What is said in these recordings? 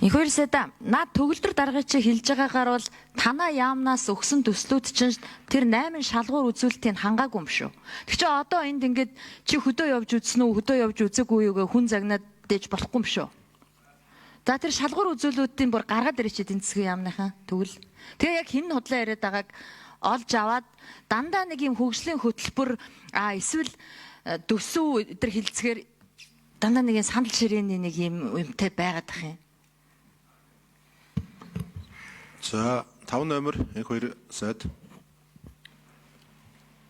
Их хоёр сайда наад төгөлдөр даргыг чи хэлж байгаагаар бол танаа яамнаас өгсөн төслүүд чинь тэр 8 шалгуур үзүүлэлтийг хангаагүй юм шүү. Тэг чи одоо энд ингээд чи хөдөө явж үзсэн үү, хөдөө явж үзээгүй юу гэ хүн загнаад дэж болохгүй юм шүү. За тэр шалгуур үзүүлэлтийн бүр гаргаад ирээч эдийн засгийн яамныхаа тэгвэл. Тэгээ яг хэн нь худлаа яриад байгааг олж аваад дандаа нэг юм хөгжлийн хөтөлбөр а эсвэл төсөв өдр хилцгээр дандаа нэг юм санал ширээний нэг юм юмтай байгаад ах юм. За 5 номер инх хоёр сайд.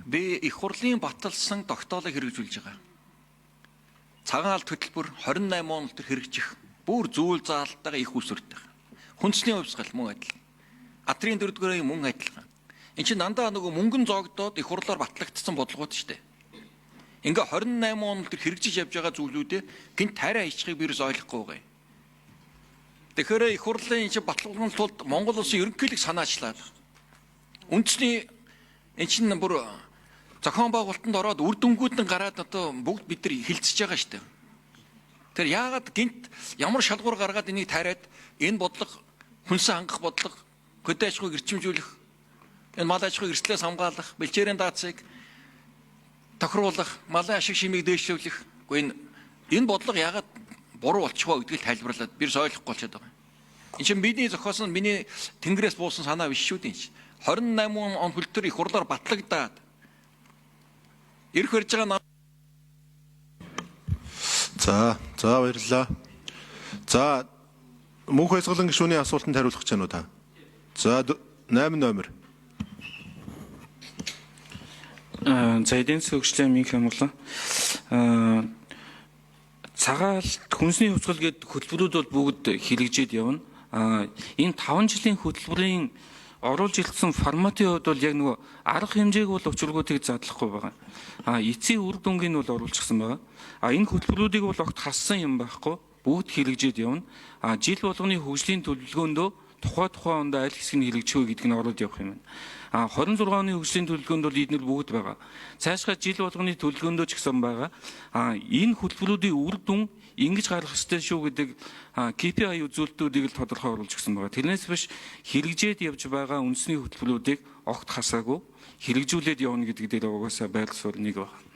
Би их хурлын баталсан тогтоолыг хэрэгжүүлж байгаа. Цагаан алт хөтөлбөр 28 он төр хэрэгжих бүр зүйл заалтайгаа их үсвэртэй. Хүнсний хувьсгал мөн адилхан. Атрын дөрөвдүгээрийн мөн адилхан. Энд чинь дандаа нөгөө мөнгөн зоогдоод их хурлаар батлагдсан бодлогууд шүү дээ. Ингээ 28 он төр хэрэгжиж явж байгаа зүйлүүдээ гинт тариа хийчихийг би ерөөс ойлгохгүй байгаа юм. Тэгэхээр их хурлын энэ чинь баталгын тулд Монгол улсын ерөнхийлөг санаачлаад үндэсний энэ чинь бүр зохион байгуулалтанд ороод үр дүнгууд нь гараад одоо бүгд бид нар хилцэж байгаа шүү дээ. Тэр яагаад гинт ямар шалгуур гаргаад энийг тариад энэ бодлого хүнсэн хангах бодлого, хөдөө аж ахуйг эрчимжүүлэх, энэ мал аж ахуйг эрсдлээс хамгаалах, бэлчээрийн даацыг тохируулах, малын ашиг шимийг дээшлүүлэх. Үгүй энэ бодлого яагаад буруу болчихвоо гэдгийг тайлбарлаад бирс ойлгохгүй болчиход байгаа. Энд чинь миний зохиосон миний тэнгэрээс буусан санаа биш шүү дээ. 28 он хөлтөр их хурлаар батлагдаад эрх барьж байгаа За за баярлалаа. За мөнх баясгалан гишүүний асуултанд хариулах гэж байна уу та? За 8 номер. За эдийн засгийн хөгжлийн минх хамглан цагаалт хүнсний хувьсгал гээд хөтөлбөрүүд бол бүгд хэрэгжээд явна. Энэ 5 жилийн хөтөлбөрийн оруулж ирсэн форматын хувьд бол яг нөгөө арга хэмжээг бол учиргуудыг задлахгүй байгаа. Эцсийн үр дүнгийг нь бол оруулчихсан байгаа. Энэ хөтөлбөрүүдийг бол огт хассан юм байхгүй. Бүгд хэрэгжээд явна. Жил болгоны хөгжлийн төлөвлөгөөндөө тухай онд аль хэсэг нь хэрэгжих вэ гэдг нь ороод явах юм байна. 26 оны хөгжлийн төлөвлөгөөнд бол эднэр бүгд байгаа. Цаашгаа жил болгоны төлөвлөгөөндөө ч гэсэн байгаа. Энэ хөтөлбөрүүдийн үр дүн ингэж гарах ёстой шүү гэдэг KPI үзүүлэлтүүдийг л тодорхой оруулж гисэн байгаа. Тэрнээс биш хэрэгжээд явж байгаа үндэсний хөтөлбөрүүдийг огт хасаагүй хэрэгжүүлээд явна гэдэг дээр угаасаа байр суурь нэг байна.